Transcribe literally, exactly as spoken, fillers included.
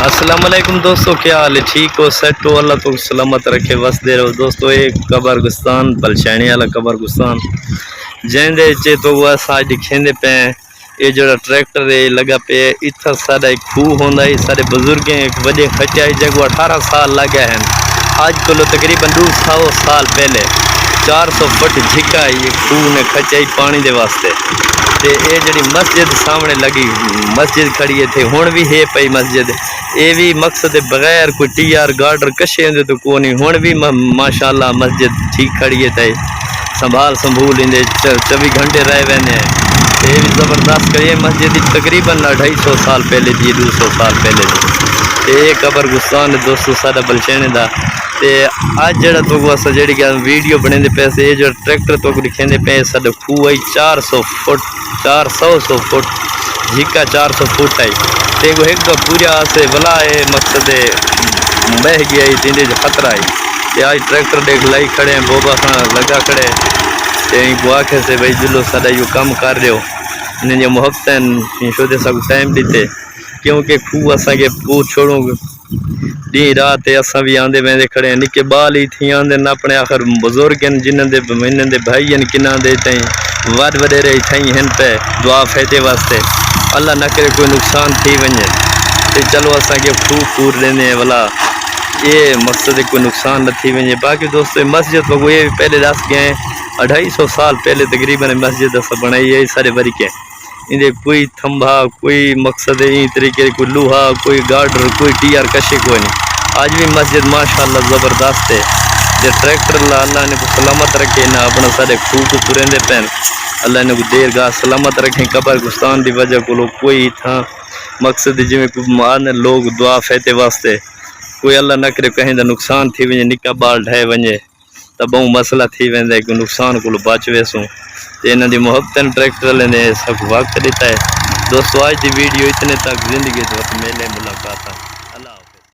السلام علیکم دوستو، کیا حال ہے؟ ٹھیک ہو؟ سیٹ ہو؟ اللہ تو سلامت رکھے، وسدے رہو دوستو۔ اے قبرستان، بلشانی والا قبرستان، جیندے چے تو اساں اج ڈکھیندے پے ہیں۔ اے جڑا ٹریکٹر ہے لگا پے، اتھا ساڈا ایک کھوہ ہوندا ہے، ساڈے بزرگیں ایک وڈے کھچا ہے جگو اٹھارہ سال لگا ہیں۔ اج کلو تقریباً ڈو سو سال پہلے چار سو فٹ جھکا ہے یہ کھوہ نے کھچا ہے پانی دے واسطے۔ تے اے جڑی مسجد سامنے لگی، مسجد کھڑی ہے تھے، ہن بھی ہے پئی مسجد۔ اے بھی مقصد بغیر کوئی ٹی آر گارڈر کشے دے تو کونی، ہن بھی م-، ماشاءاللہ مسجد ٹھیک کھڑی ہے تے سنبھال سنبھول ایندے چ-، چوبی گھنٹے رہ ویندے ہیں۔ تے اے بھی زبردست کریے مسجد دی تقریباً اڑھائی سو سال پہلے دی، دو سو سال پہلے دی۔ تے اے قبرستان ہے دوستو ساڈا بلشینے دا۔ تے اج جڑا تو اساں جڑی گل ویڈیو بنیندے پے سے، اے جو ٹریکٹر تو دکھیندے پے ساڈا کھوہ ہے چار سو فٹ، چار سو، سو فٹ، جھکا چار سو فٹ ہے۔ تے کو ایک تو پورا سے ولا ہے مقصد ہے بہ گیا ہے، تیندے جو خطرہ ہے۔ تے آج ٹریکٹر دیکھ لائی کھڑے ہیں، بوبا خان لگا کھڑے۔ تے ان کو آکھے سے بھائی جلو ساڈا یو کم کر دیو۔ انہیں جو محبت ہیں، ان شودے سا کو ٹائم دیتے۔ کیونکہ کھوہ اساں کے پوت چھوڑوں گے۔ ڈینہہ رات تے اساں وی آندے ویندے کھڑے ہیں۔ نکے ٻال ہی تھی آندے نہ اپݨے آخر بزرگ ہن جنہاں دے، انہاں دے بھائی ہن کنہاں دے تئیں وݙ وݙیرے اتھائیں ہن پئے دعا فائدے واسطے۔ اللہ نہ کرے کوئی نقصان تھی ونڄے۔ تے چلو اساں کے پھوک پھور ݙیندے ہیں ولا اے مقصد ہے کوئی نقصان نہ تھی ونڄے۔ باقی دوستو اے مسجد وڳوں اے پہلے ݙس ڳئے ہیں، اڑھائی سو سال پہلے تقریباً مسجد اساں بݨائی ہے سارے ورقے۔ ایندے کوئی تھمبا، کوئی مقصد ہے، ایں طریقے کوئی لوہا، کوئی گارڈر، کوئی ٹی آر کشے کوئی نہیں۔ اج بھی مسجد ماشاءاللہ زبردست ہے۔ تے ٹریکٹر اللہ، اللہ نے کو سلامت رکھے، نہ اپنا سارے کھو کو پریندے پین۔ اللہ نے کو دیر گاہ سلامت رکھیں۔ قبرستان دی وجہ کولو کوئی تھاں مقصد جویں کوئی مارن لوگ دعا فیتے واسطے، کوئی اللہ نہ کرے کہیں دا نقصان تھی ونجے، نکا بال ڈھے ونجے۔ تاں ٻہوں مسئلہ تھی ویندے، کوئی نقصان کولوں بچ ویسوں۔ تے انہاں دی محبتاں ٹریکٹر آلیں نے ساکوں وقت ݙتا ہے۔ دوستو، اڄ دی ویڈیو اتنے تک۔ زندگی دے وقت میلے ملاقاتاں۔